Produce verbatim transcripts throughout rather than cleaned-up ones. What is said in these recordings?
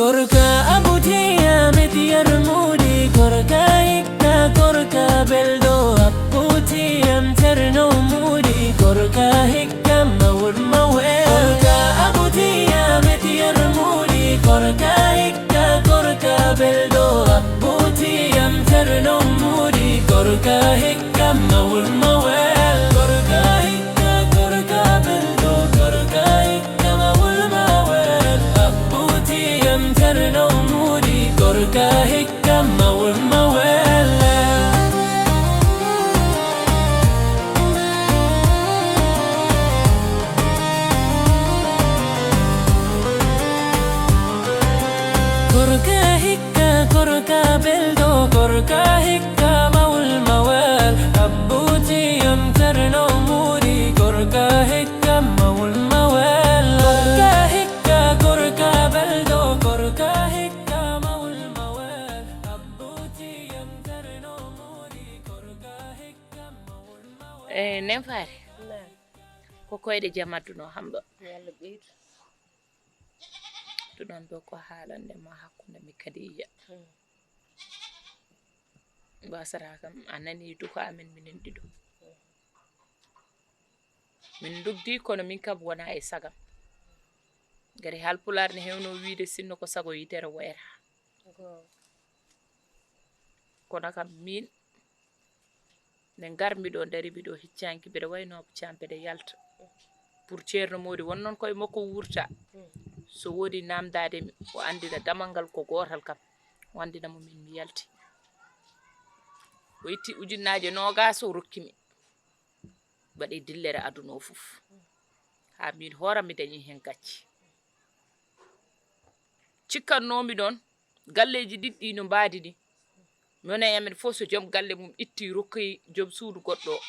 Gorka abutiyam etiyar mudi, gorka hikka, gorka beldo abutiyam terno mudi, gorka hikka mawul mawel. Gorka abutiyam etiyar mudi, gorka hikka, gorka beldo abutiyam terno mudi, gorka hikka mawul mawel. Gorka hikka, gorka beldo, gorka hikka mawul mawel. Abutiyam terno mudi, gorka hikka mawul mawel. Gorka hikka, gorka beldo, gorka hikka mawul mawel. Abutiyam terno mudi, gorka hikka mawul mawel. Gorka hikka, gorka beldo, gorka hikka mawul mawel. Abutiyam terno mudi, gorka hikka mawul mawel. Eh, nen faare. Naam. Ko koyɗe jam adduno hamɗo. Yo Allah ɓeydu. Ɗuɗon ɗo ko haalande ma hakkunde mi Kadija. Hmm. Basara kam, a nani duka amen minen ɗiɗo. Min ndugdi, kono min kam wona e sagam. Gari Haalpulaar ne hewno wiide, sinno ko sago yitere woyata. Go. Kono kam min, nde ngarmi ɗo, darimi ɗo, hiccanki, mbeɗa wayno Abu Caam, mbeɗa yalta. Pour Ceerno Moodi won noon koye makko wurta. So woni namdaade mi, o anndina damal ngal ko gootal kam. O anndina mo min mi yalti. O itti ujunnaaje noogaas, o rokki mi. Waɗi dillere aduna o fof. Haa min hooram mi dañi heen gacce. Cikkannoomi ɗoon, galleeji ɗiɗi ɗi no mbaadi ni. Mi wona e amen fof, so joom galle mum itti, rokki joom suudu goɗɗo,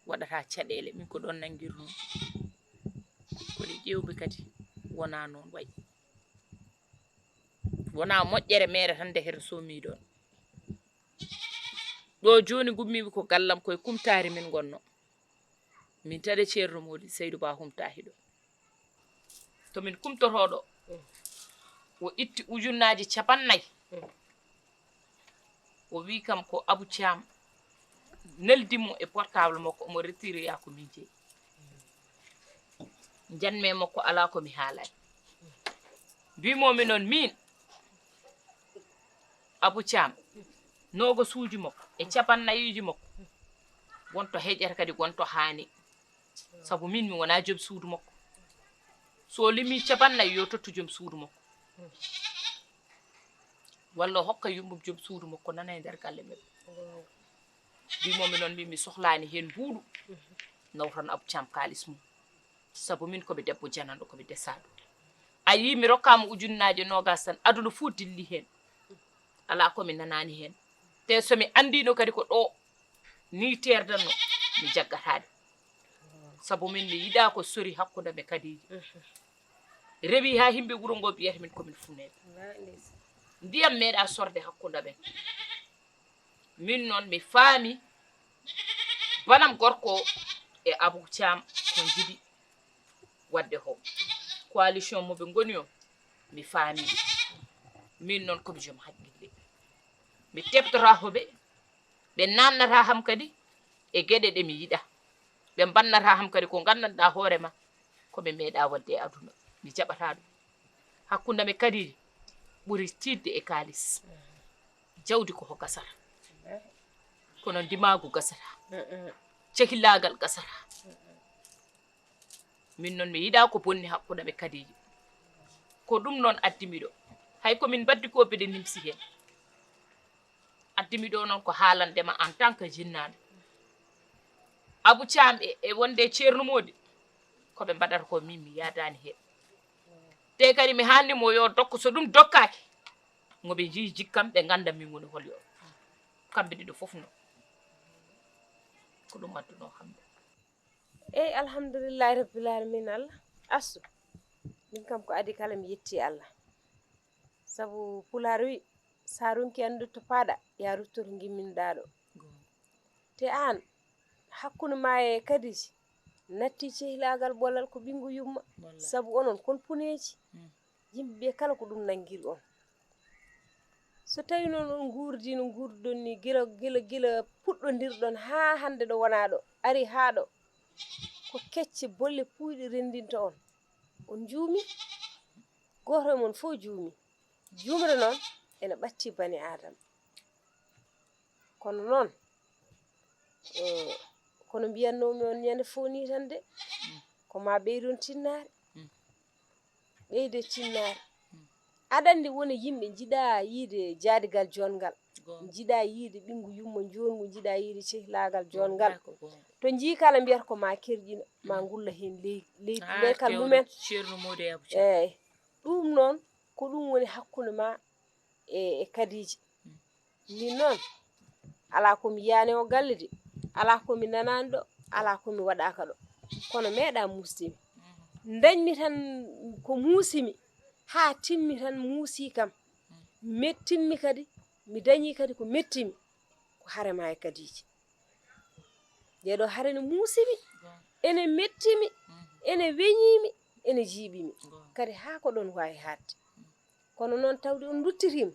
waɗata caɗeele. Min ko ɗoon nanngirnoo. Ko ɗi ƴeewmi kadi, wonaa noon wayi. Wonaa moƴƴere meere tan nde heen soomi ɗoon. Ɗo jooni ngummiimi ko gallam, koye kumtaari min ngonno. Min tade Ceerno Moodi Saydu Ba humtaahi ɗo. To min kumtotoo ɗo, o itti ujunnaaje capannay. O wii kam ko Abu Caam neldi mo e portable makko, omo retiré yaa ko min jeyi. Njanme makko alaa ko mi haalay. Mbimo mi noon min, Abu Caam, noogosuuji makko e capannayuuji makko, wonto heƴata kadi, wonto haani. Sabu min mi wonaa joom suudu makko. So o limi capannay, yo tottu joom suudu makko. Walla o hokka yummum joom suudu makko nana e nder galle men. Mbimo mi noon min mi sohlaani heen mbuuɗu. Nawtan Abu Caam kaalis mum. Sabu min ko mi debbo jananɗo, ko mi desaaɗo. A yii mi rokkaama ujunnaaje noogaas tan, aduna fof dilli heen. Alaa ko mi nanaani heen. Te so mi anndiino kadi ko ɗo ni teerdanno, mi jaggataade. Sabu min mi yiɗaa ko sori hakkunde am e Kadiija. Rewi haa yimɓe wuro ngo mbiyata min ko min funeeɓe. Ndiyam meeɗaa sorde hakkunde amen. Min noon mi faami banam gorko e Abu Caam ko njiɗi waɗde ko. Coalition mo ɓe ngoni o, mi faami. Min noon ko mi joom haqqille. Mi teɓtora hoɓe, ɓe naannata kam kadi e geɗe ɗe mi yiɗa. Ɓe mbannata kam kadi ko nganndanɗaa hoore ma, ko mi meeɗaa waɗde e aduna. Mi jaɓataa ɗum. Hakkunde am e Kadiija ɓuri tiiɗde e kaalis. Jawdi ko ko gasata. Kono ndimaagu gasata. Cehilaagal gasata. Min noon mi yiɗaa ko bonni hakkunde am e Kadiija. Ko ɗum noon addi mi ɗo. Hay ko min mbaddi ko mbeɗe nimsi heen. Addi mi ɗo noon ko haalande ma en tant que jinnaaɗo. Abu Caam e, e wonde e Ceerno Moodi, ko ɓe mbaɗata ko min mi yaadaani heen. Te kadi mi haalni mo yo dokko, so ɗum dokkaaki, ngo ɓe njiyi jikkam, ɓe ngannda min woni hol yo. Kamɓe ɗiɗo fof noon. Ko ɗum adduno hannde. Eyi, alhamdulillahi rabbil alamin Allah. Assu, min kam ko adi kala mi yetti Allah. Sabu Pulaar wi, sa ronki anndude to paaɗa, ya rutto to ngimminɗaa ɗo. Te aan, hakkunde ma e Kadiija, natti cehilaagal ɓolal ko ɓinngu yumma. Wallahi. Sabu onon kon puneeji. Mm. Yimɓe ɓe kala ko ɗum nanngiri on. So tawi noon on nguurdi no nguurduɗon ni, gila, gila, gila puɗɗondirɗon haa hannde ɗo wonaa ɗo, ari haa ɗo, ko kecce bolle puuyɗe renndinta on. On njuumi, gooto e mon fof juumi. Juumre noon ene ɓatti bani Aadama. Kono noon, eh, kono mbiyatnoomi on ñande fof nii tan de, ko ma ɓeydon tinnaare. Ɓeyde tinnaare. Aɗa anndi won e yimɓe njiɗaa yiide jaadigal joɗngal. Goonga. Njiɗaa yiide ɓinngu yumma njoolngu, njiɗaa yiide cehlaagal joɗngal. Goonga, ko goonga. To njii kala mbiyata ko ma kerƴina, ma ngulla heen ley, ley, haa leykal mumen. Ceerno Mody Abou Thiam. Eey. Ɗum noon, ko ɗum woni hakkunde ma e, e Kadiija. Min noon, alaa ko mi yiyaani o galle de, alaa ko mi nanaani ɗo, alaa ko mi waɗaaka ɗo. Kono meeɗaa muusde mi. Ndañmi tan ko muusi mi, haa timmi tan muusi kam. Mettinmi kadi, mi dañii kadi ko metti mi, ko hare ma e Kadiija. Ndee ɗoo hare ne muusi mi, ene metti mi, ene weñii mi, ene jiiɓi mi. Kadi haa ko ɗoon waawi haaɗde. Kono noon tawde on ruttiriima,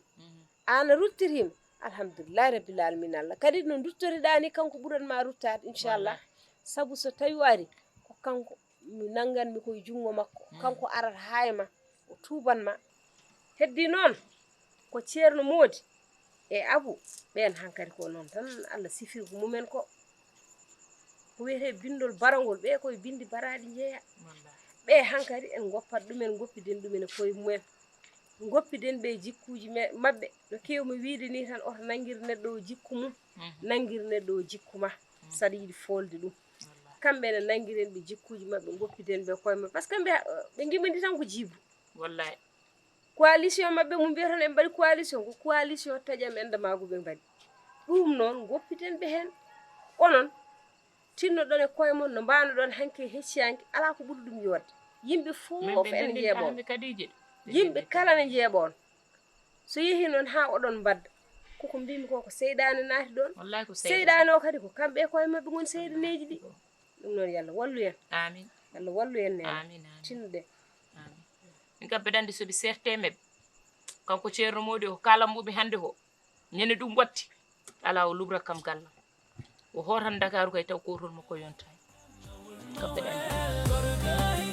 aan a ruttiriima, alhamdulillahi rabbil alamina. Allah kadi no nduttoriɗaa ni, kanko ɓuran ma ruttaade, inchallah. Wallahi. Sabu so tawi o ari, ko kanko mi nanngan mi koye junngo makko, kanko arata haa e ma, o tuuban ma. Heddii noon, ko Ceerno Moodi e Abu, ɓeen hankadi ko noon tan Allah sifiri ko mumen ko. Ko wiyetee binndol barangol, ɓee koye binndi baraaɗi njeeya. Wallahi. Ɓee hankadi en ngoppat ɗumen, ngoppiden ɗumen e koye mumen. Ngoppiden ɓe jikkuuji me-, maɓɓe. No keewmi wiyde nii tan, oto nanngir neɗɗo o jikku mum, nanngir neɗɗo o jikku ma, saɗa yiɗi foolde ɗum. Wallahi. Kamɓe ne nanngiren ɓe jikkuuji maɓɓe, ngoppiden ɓe koye maɓɓe. Par ce que kamɓe, ɓe ngimandi tan ko jiibu. Wallahi. Coalition maɓɓe mo mbiyata en mbaɗi coalition, ko coalition taƴam enɗamaagu ɓe mbaɗi. Ɗum noon, ngoppiten ɓe heen. Onon, tinnoɗon e koye mon no mbaanoɗon hanki e hecciyanke, alaa ko ɓuri ɗum yoorde. Yimɓe fof ene njeeɓa on. Yimɓe kala ne njeeɓa on. So yehii noon haa oɗon mbadda, koko mbimi ko, ko seyɗaane naati ɗoon. Wallahi ko seyɗaane. Seyɗaane o kadi ko kamɓe e koye maɓɓe ngoni seyɗaneeji ɗi. Ɗum noon, yo Allah wallu en. Amin. Yo Allah wallu en, neene. Amin, amin. Tinnude. Amin. Min kam mbeɗa anndi so ɓe serti e maɓɓe. Kanko Ceerno Moodi o, ko kaalanmuɓe hannde ko, ñande ɗum watti, alaa o lubra kam gallam. O hootan Ndakaaru kay taw kootol makko yontaani. Kam mbeɗa anndi.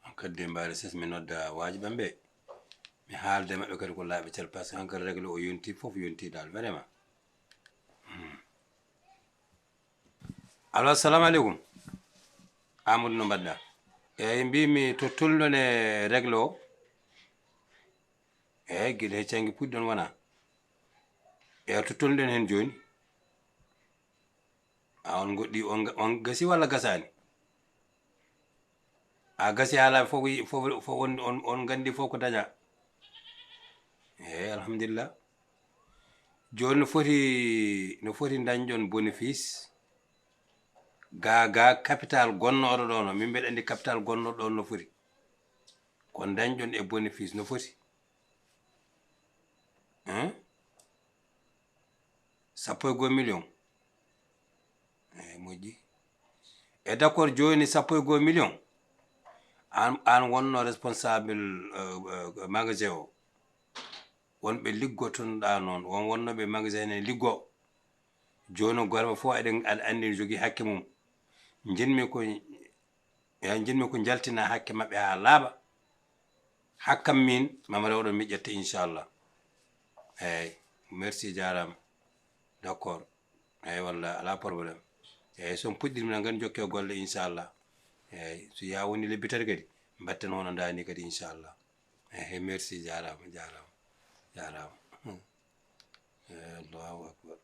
Hankadi de mbaɗa ses mi nodda waaji ɓen ɓe. Mi haalda e maɓɓe kadi ko laaɓi cer, par ce que hankadi réglé o yonti, fof yonti dal, vraiment. Hmm. Allo, assalamu aleykum. Amadou, no mbaɗɗa? Eyi, mbimi to tolnuɗon e réglé o. Eyi, gila hecci hanki puɗɗon wona? Eyi, to tolnuɗon heen jooni? A on ngoɗɗi, on ga-, on gasi walla gasaani? A gasi haala fof, fof, fof on, on, on nganndi fof ko daña. Eyi, alhamdulillah. Jooni no foti, no foti dañɗon bénéfice. Ga, ga capital gonnooɗo ɗon, min mbeɗa anndi capital gonnooɗo ɗon no foti. Ko dañɗon e bénéfice no foti. Hein? Sappo e goo million. Eyi, moƴƴi. E d'accord, jooni sappo e goo million. An, an wonno responsable, euh, euh, magasin o. Wonɓe liggotonɗa noon, won wonnoɓe magasin ne liggo. Jooni gorko fof eɗen, aɗa anndi ne jogii hakke mum. Njiɗmi ko, ya, njiɗmi ko njaltina hakke maɓɓe haa laaɓa. Hakkam min, mama rewɗo mi ƴetta, inchallah. Eyi, merci, jaaraama. D'accord. Eyi, walla alaa problème. Eyi, so on puɗɗiima, ngam jokke golle, inchallah. Eyi, so yaa woni lebbi tati kadi, mbatten hono ndaa ni kadi, inchallah. Eyi, merci, jaaraama, jaaraama, jaaraama. Hmm. Eyi, Allahu akbar.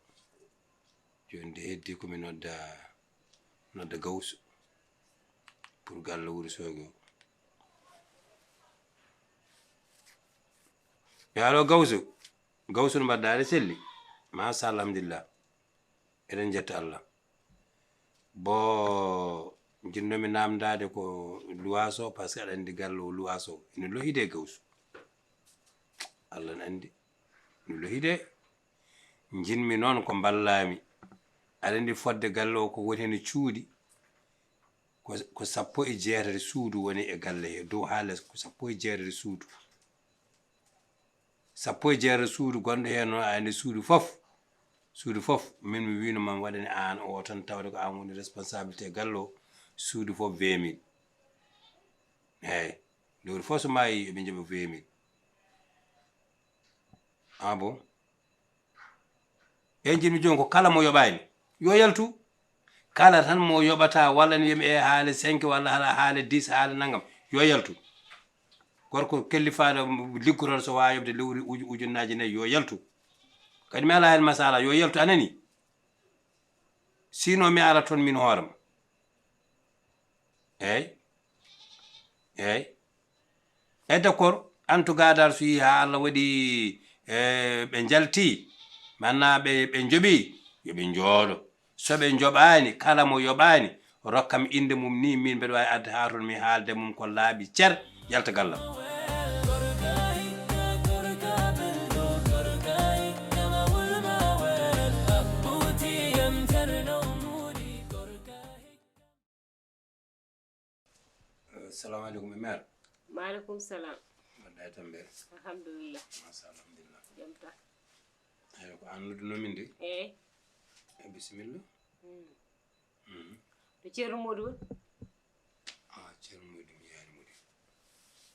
Jooni de heddii ko mi nodda, nodda Gawsu pour galle Wuro Soogi o. Yo allo Gawsu. Gawsu no mbaɗɗa, aɗa selli? Machallah, alhamdulillah. Eɗen njetta Allah. Bo njiɗnomi namdaade ko luwaaso, par ce que aɗa anndi galle o luwaaso ene lohi de Gawsu. Allah ne anndi. No lohi de. Njiɗmi noon ko mballaa-mi. Aɗa anndi fodde galle o ko woni heen e cuuɗi, ko, ko sappo e jeetati suudu woni e galle he, dow haa les ko sappo e jeetati suudu. Sappo e jeetati suudu gonɗo heen noon, aɗa anndi suudu fof, suudu fof, min mi wiino maa mi waɗane aan o tan, tawde ko aan woni responsabilité galle o, suudu fof vingt mille. Eeyi, lewru fof so maayi, eɓe njaɓa vingt mille. Ah bon? Eeyi, njiɗmi jooni ko kala mo yoɓaani, yo yaltu. Kala tan mo yoɓataa, walla ne wiya mi e haale cinq, walla hala haale dix, haale nanngam, yo yaltu. Gorko kellifaaɗo liggotooɗo so waawi yoɓde lewru uju-, ujunnaaje nayi, yo yaltu. Kadi mi alaa heen masala, yo yaltu, a nanii? Sinon mi ara toon min hooram. Eeyi. Eeyi. Eeyi, d'accord. En tout cas, dal, so yii haa Allah waɗi, eh, ɓe njalti, maanaa ɓe, ɓe njoɓi, yo ɓe njooɗo. So ɓe njoɓaani, kala mo yoɓaani, rokkam innde mum ni, min mbeɗa waawi adde haa toon, mi haalde mum ko laaɓi cer, yalta gallam. Salamu aleykum, e maire. Maaleykum salaam. Mbaɗɗa e tampere? Alhamdulillah. Machallah, alhamdulillah. Jam tan. Eeyi, ko aan nodduno min de? Eeyi. E bisimilla. Mm. Mhm. To Ceerno Mody woni? Ah, Ceerno Mody, mi yaari Mody.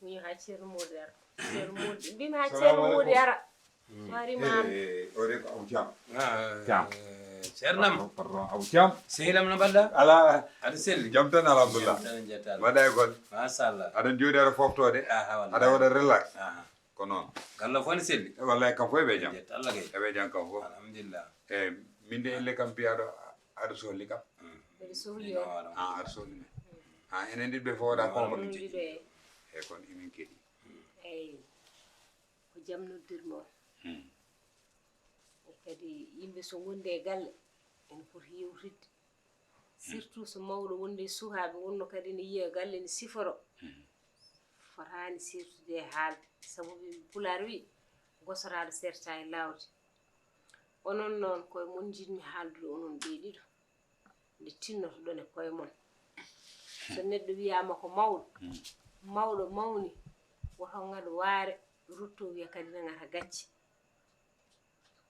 Miño haa Ceerno Mody ara. Ceerno Mody. Mbimi haa Ceerno Mody ara. Wari maam. Eh, o de ko Abu Thiam. Ah, Thiam. Eh, Ceerno am. Pardon, pardon, Abu Thiam. Sehil am, no mbaɗɗa? Ala. Aɗa selli? Jam tan, alhamdulillah. Jam tan, jetta Allah. Mbaɗɗa e golle? Machallah. Aɗa jooɗi, aɗa fooftoode? Aha, wallahi. Aɗa waɗa relax? Aha. Ko noon. Galle fof ne selli? Eh, wallahi, kam fof eɓe jam. Jetta Allah kay. Eɓe jam kam fof. Alhamdulillah. Eh, min de elle kam mbiyaɗo aɗa sohli kam. Mm. Mbiɗa sohli on. Ah, aɗa sohli min. Ah, enen ɗiɗo ɓe fof waɗa ko. Ɗum ɗiɗo e. Eh, kono emin keɗi. Eeyi. Ko jam noddirmi on. Hmm. E kadi yimɓe so ngondi e galle, ene poti yewtidde. Surtout so mawɗo wondi e sukaaɓe, wonno kadi ne yiya galle ne siforo. Hmm. Fotaani sertude e haalde, sabu ɓe Pulaar wi, "Gosoraaɗo serta e laawde." Onon noon, ko e mon njiɗmi haaldude, onon ɓee ɗiɗo. Nde tinnotoɗon e koye mon. So neɗɗo wiyaama ko mawɗo, mm, mawɗo mawni, woto ngaɗ waare, rutto wiya kadi nangata gacce.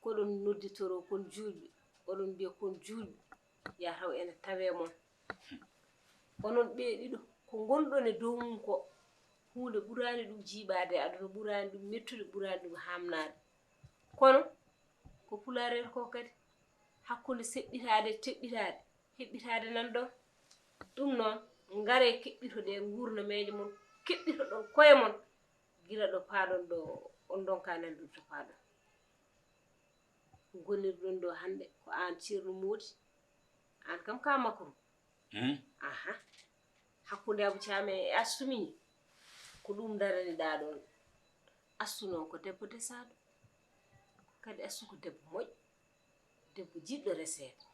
Koɗon nodditoroo kon juulɓe, oɗon mbiya kon juulɓe, yaa taw ene tawee mon. Onon ɓee ɗiɗo, ko ngonɗon e dow mum ko, huunde ɓuraani ɗum jiiɓaade e aduna, ɓuraani ɗum mettude, ɓuraani ɗum haamnaade. Kono ko Pulaar en ko kadi, hakkunde seɓɓitaade e teɓɓitaade, heɓɓitaade nan ɗon. Ɗum noon, ngaree keɓɓitoɗee nguurnameeje mon, keɓɓitoɗon koye mon, gila ɗo paaɗon ɗo, on ndonka nandude to paaɗon. Ngonirɗon ɗo hannde, ko aan Ceerno Moodi, aan kam ka makru. Hmm? Aha. Hakkunde Abu Caam e Astu miñi, ko ɗum daraniɗaa ɗon. Astu noon ko debbo desaaɗo. Kadi Astu ko debbo moƴƴo. Debbo jiɗɗo reseede.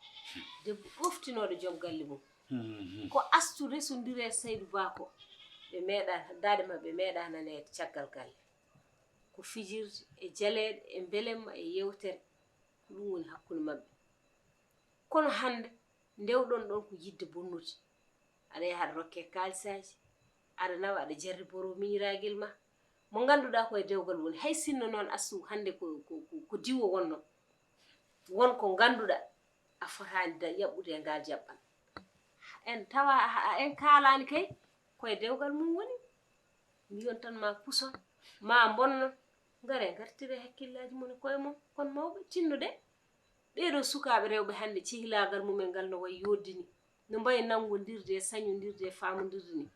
Debbo ɗoftinooɗo joom galle mum. Hmm, hmm. Ko Astu resondiri e Saydu Ba ko, ɓe meeɗaa, daaɗe maɓɓe meeɗaa naneede caggal galle. Ko fijirde e jaleeɗe e mbelemma e yeewtere. Ko ɗum woni hakkunde maɓɓe. Kono hannde, ndewɗon ɗon ko yiɗde bonnude. Aɗa yaha aɗa rokke kaalisaaji, aɗa nawa, aɗa jarriboro miñiraagel ma. Mo ngannduɗaa ko e dewgal woni, hay sinno noon Astu hannde ko, ko, ko, ko diwo wonno, won ko ngannduɗaa a fotaani da-, yaɓɓude e ngal jaɓɓal. En tawa a, a, en kaalaani kay, ko e dewgal mum woni. Mbiyon tan ma puson, ma mbonnon. Ngaree ngartire hakkillaaji mon e koye mon, kon mawɓe, tinnude. Ɓee ɗoo sukaaɓe rewɓe hannde, cehilaagal mumen ngal no wayi yooɗde ni, no mbayi nanngondirde e sañondirde e faamondirde ni.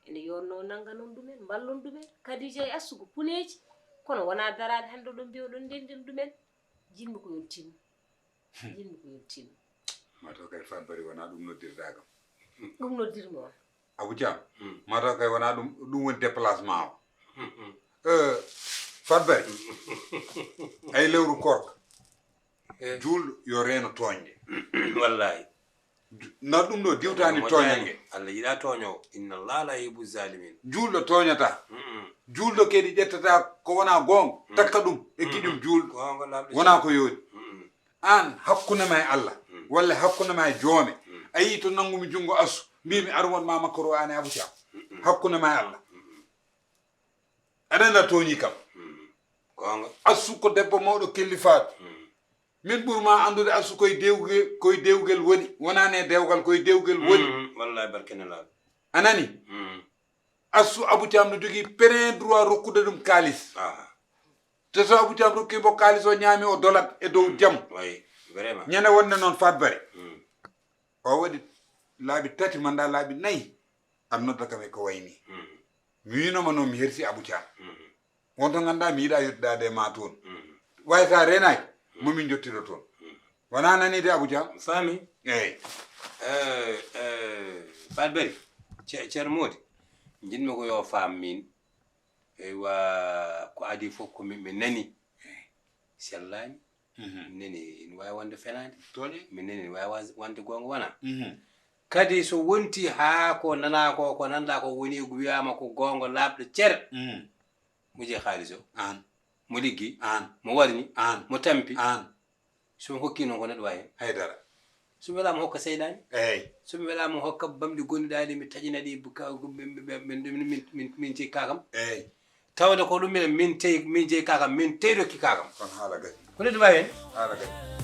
Ene yoornoo nannganon ɗumen, mballon ɗumen. Kadiija e Astu ko puneeji, kono wonaa daraade hannde oɗon mbiya oɗon ndenndina ɗumen. Jiɗmi ko yon tinno. Jiɗmi ko yon tinno. Mataw kay Faat Bari wonaa ɗum noddirɗaa kam. Ɗum noddirmi on. Abu Caam, hmm, mataw kay wonaa ɗum, ɗum woni déplacement o. Hmm, hmm. Eh, Faat Bari, ay lewru koorka, eh, juulɗo yo reeno tooñde. Wallahi. Na ɗum ɗo diwtaani tooñannge. Allah yiɗaa tooñoowo. Inna Allaha la yuhibbu zalimin. Juulɗo tooñataa. Mm-mm. Juulɗo kadi ƴettataa ko wonaa goonga, mm, takka ɗum e, mm-mm, giɗum juulɗo. Goonga laaɓɗo. Wonaa ko yooɗi. Mm-mm. Aan hakkunde ma e Allah, walla hakkunde ma e joome. A yii to nanngumi junngo Assu, mbiimi ar won ma makko ro aan e Abou Thiam. Hakkunde ma e Allah. Aɗa anndi a tooñii kam. Goonga. Assu ko debbo mawɗo kellifaado. Min ɓur ma anndude Assu koye dewge-, koye dewgel woni. Wonaa ne dewgal, koye dewgel woni. Wallahi barke Nelaaɗo. A nani? Assu Abou Thiam no jogii plein droit rokkude ɗum kaalis. Te so Abou Thiam rokki mo kaalis o ñaami o dolat e dow jam. Wayi, vraiment. Ñande wonde noon Fat Bari. O waɗi laabi tati manda laabi nayi. Aɗa nodda kam e ko wayni. Mi wiinoma noon mi hersi Abou Thiam. Wonto ngannduɗaa mi yiɗaa yettudaade e ma toon. Way so a reenaaki, mo min njottiro toon. Wonaa nanii de Abou Thiam? Faami. Eey. Eh, eh, Fat Bari, Ce-, Ceerno Moodi, njiɗmi ko yo faam min. Eywa, ko adii fof ko min, min nani. Sellaani. Min nani, ina waawi wonde fenaande. Tooñe. Min nani, ina waawi wa-, wonde goonga wonaa. Kadi so wonti haa ko nanaa ko, ko nanɗaa ko woni, wiyaama ko goonga laaɓɗo cer. Mo jeyi haalis o? Aan. Mo liggi? Aan. Mo warñi? Aan. Mo tampi? Aan. So mi hokkii noon ko neɗɗo waawi heen? Haydara. So mi welaama hokka seyɗaani? Eey. So mi welaama hokka bamɗi gondiɗaaɗi, mi taƴina ɗi, bu-, ka-, min, min, min, min, min jeyi kaakam? Eey. Tawde ko ɗum min, min tey-, min jeyi kaakam, min teydoki kaakam. Kono haala gasii. Ko neɗɗo waawi heen? Haala gasii.